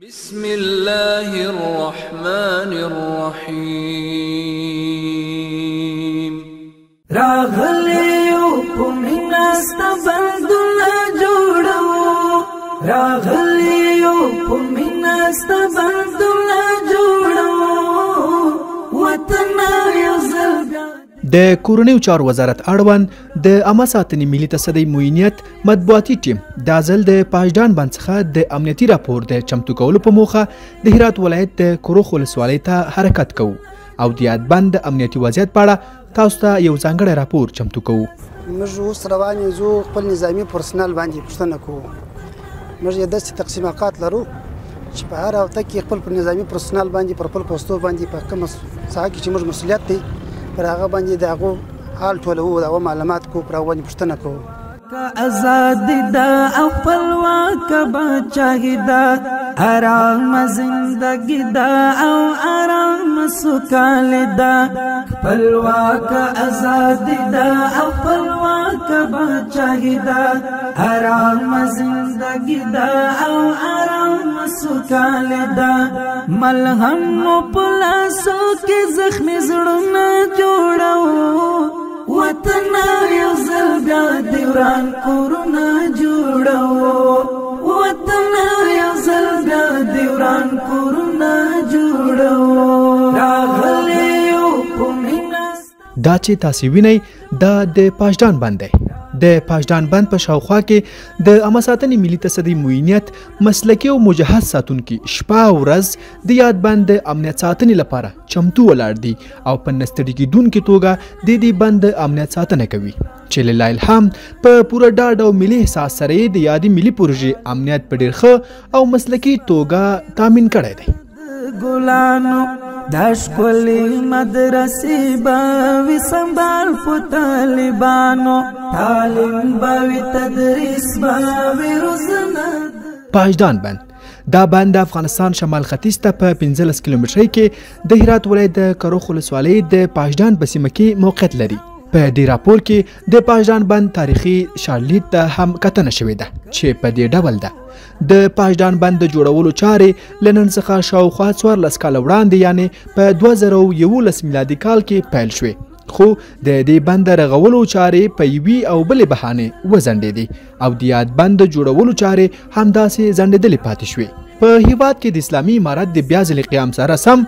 بسم الله الرحمن الرحیم. راغلی یو په مینه ستا بندونه جوړو، راغلی یو په مینه ستا بندونه جوړو، وطن یو ځل بیا. د کورنیو چارو وزارت اړوند د عامه ساتنې ملي تصدۍ معینیت مطبوعاتي ټیم دا ځل د پاشدان بند څخه د امنیتي راپور د چمتو کولو په موخه د هرات ولایت د کروخ ولسوالۍ ته حرکت کوو او د یاد بند د امنیتي وضعیت په اړه تاسو ته یو ځانګړی راپور چمتو کوو. موږ اوس روان یو، ځو خپل نظامي پرسنل باندې پوښتنه کوو. موږ یې داسې تقسیم اوقات لرو چې په هر هفته کې خپل پر نظامي پرسنل باندې، پر خپل پوستو باندې، په کومه ساحه کې چې موږ مسؤلیت دی پر هغه باندې د هغو حال ټولوو، د هغو معلومات کوو، پر هغو باندې پوښتنه کوو. که ازادي ده او خپلواکه بادشاهي ده، ارامه زندګي ده او ارامه سوکالي ده. خپلواکه ازادي ده او خپلواکه بادشاهي ده، ارامه زندګي ده او ارامه سوکالي ده. ملهم مو په لاسو کې زخمي زړونه جوړو، وطن یو ځل بیا دې وران کورونه جوړو، وطن یو ځل بیا دې وران کورونه جوړو. راغلی یو په مینه. دا چې تاسې وینئ دا د پاشدان بند دی. د پاشدان بند په شاوخوا کې د عامه ساتنې ملي تصدۍ معینیت مسلکي او مجهز ساتونکي شپه او ورځ د یاد بند د امنیت ساتنې لپاره چمتو ولاړ دي او په نه ستړي کېدونکې توګه د دې بند د امنیت ساتنه کوي، چې لله الحمد په پوره ډاډ او ملي احساس سره یې د یادې ملي پروژې امنیت په ډېر ښه او مسلکي توګه تامین کړی دی. ګلانو د ښکلې مدرسې به وي سنبال په طالبانو، تعلیم به وي، تدریس به وي، روزنه. پاشدان بند دا بند د افغانستان شمال ختیځ ته په 15 کیلومترۍ کې د هرات ولایت د کروخ ولسوالۍ د پاشدان په سیمه کې موقعیت لري. په دې راپور کې د پاشدان بند تاریخي شارلید ته هم کتنه شوې ده چې په دې ډول ده. د پاشدان بند د جوړولو چارې له نن څخه شاوخوا 14 کاله وړاندې، یعنې په 2011 میلادي کال کې پیل شوې، خو د دې بند د رغولو چارې په یوې او بلې بهانې وځنډېدې او د یاد بند د جوړولو چارې همداسې ځنډېدلې پاتې شوې. په هیواد کې د اسلامي امارت د بیا ځلې قیام سره سم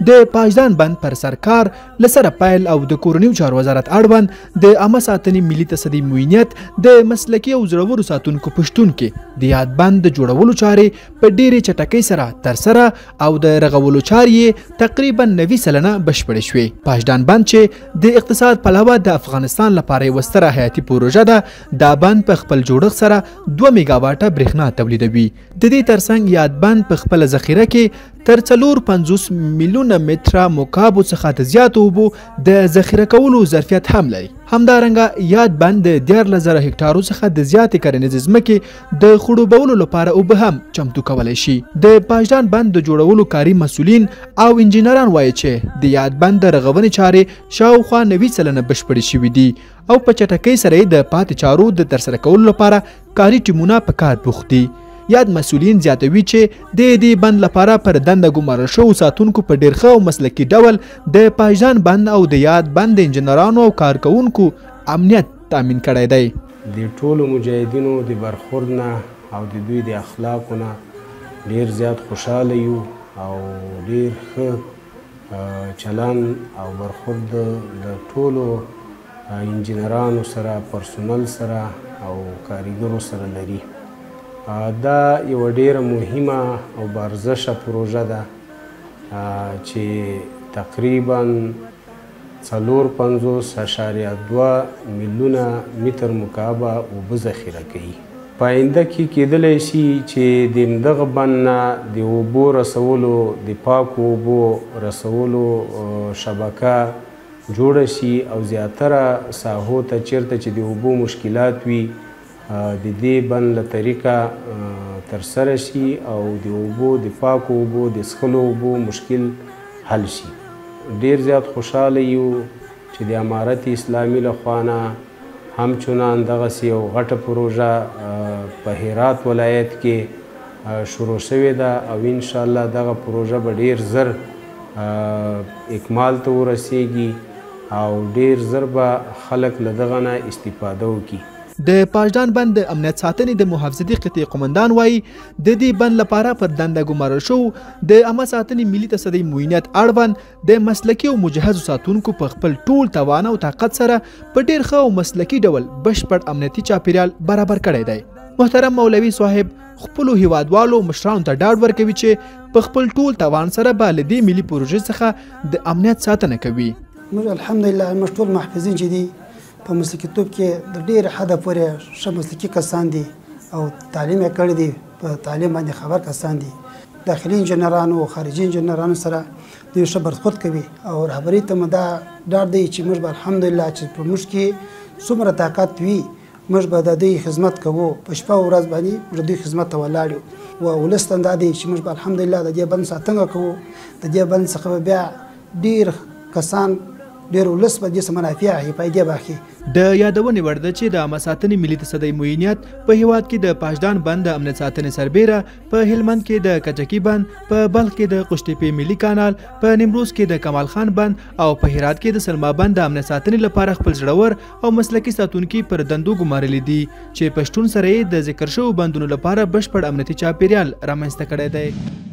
د پاشدان بند پر سرکار له سره پیل او د کورنیو چارو وزارت اړوند د عامه ساتنې ملي تصدۍ معینیت د مسلکي او زړورو ساتونکو په شتون کې د یاد بند د جوړولو چارې په ډېرې چټکۍ سره ترسره او د رغولو چارې یې تقریبا 90% بشپړې شوې. پاشدان بند چې د اقتصاد پلوه د افغانستان لپاره یوه ستره حیاتي پروژه ده، دا بند په خپل جوړښت سره 2 میګاواټه برېښنا تولیدوي. د دې ترڅنګ یاد بند په خپله ذخیره کې تر 54 میلیونه متره مکعبو څخه د زیاتو اوبو د ذخیره کولو ظرفیت هم لري. همدارنګه یاد بند د 13,000 هکټارو څخه د زیاتې کرنیزې ځمکې د خړوبولو لپاره اوبه هم چمتو کولی شي. د پاشدان بند د جوړولو کاري مسؤلین او انجینران وایي چې د یاد بند د رغونې چارې شاوخوا 90% بشپړې شوې دي او په چټکۍ سره یې د پاتې چارو د ترسره کولو لپاره کاري ټیمونه په کار بوخت دي. یاد مسؤلین زیاتوي چې د دې بند لپاره پر دنده ګمارل شوو ساتونکو په ډېر ښه او مسلکي ډول د پاشدان بند او د یاد بند د انجینرانو او کارکوونکو امنیت تامین کړی دی. د ټولو مجاهدینو د برخورد نه او د دوی د اخلاقو نه ډېر زیات خوشحاله یو او ډېر ښه چلن او برخورد د ټولو انجینرانو سره، پرسونل سره او کاریګرو سره لري. دا یوه ډېره مهمه او باارزښه پروژه ده چې تقریبا 54.2 میلیونه متر مکعبه اوبه ذخیره کوي. په آینده کې کېدلی شي چې د همدغه بند نه د اوبو رسولو، د پاکو اوبو رسولو شبکه جوړه شي او زیاتره ساحو ته چېرته چې د اوبو مشکلات وي د دې بند له طریقه ترسره شي او د اوبو، د پاکو اوبو، د څښلو اوبو مشکل حل شي. ډېر زیات خوشحاله یو چې د امارت اسلامي له خوا نه همچنان دغسې یو غټه پروژه په هرات ولایت کې شروع شوې ده او انشاءالله دغه پروژه به ډېر زر اکمال ته ورسیږي او ډېر زر به خلک له دغه نه استفاده وکړي. د پاشدان بند د امنیت ساتنې د محافظتي قطعې قومندان وایي د دې بند لپاره پر دنده ګمارل شوو د عامه ساتنې ملي تصدۍ معینیت اړوند د مسلکي او مجهزو ساتونکو په خپل ټول توان او طاقت سره په ډېر ښه او مسلکي ډول بشپړ امنیتي چاپیریال برابر کړی دی. محترم مولوي صاحب خپلو هیوادوالو مشرانو ته ډاډ ورکوي چې په خپل ټول توان سره به له دې ملي پروژې څخه د امنیت ساتنه کوي. موږ الحمدلله موږ ټول محافظین چې دي په مسلکیتوب کې د ډېر حده پورې ښه مسلکي کسان دي او تعلیم یې کړی دی، په تعلیم باندې خبر کسان دي. داخلي انجنیرانو او خارجي انجنیرانو سره دوی ښه برخورد کوي او رهبري ته مو دا ډاډ دی چې موږ به الحمدلله چې په موږ کې څومره طاقت وي موږ به د دوی خدمت کوو، په شپه او ورځ باندې موږ د دوی خدمت ته ولاړ یو. و ولس ته دا دی چې موږ به الحمدلله د دې بند ساتنه کوو، د دې بند څخه به بیا ډېر کسان ډېر ولس به دې څخه منافع اخلي، فایدې به اخلي. د یادونې وړ ده چې د عامه ساتنې ملي تصدۍ معینیت په هیواد کې د پاشدان بند د امنیت ساتنې سربېره په هلمند کې د کچکي بند، په بلخ کې د قوشتېپې ملي کانال، په نیمروز کې د کمال خان بند او په هرات کې د سلما بند د امنیت ساتنې لپاره خپل زړور او مسلکي ساتونکي پر دندو ګمارلي دي چې په شتون سره یې د ذکر شوو بندونو لپاره بشپړ امنیتي چاپیریال رامنځته کړی دی.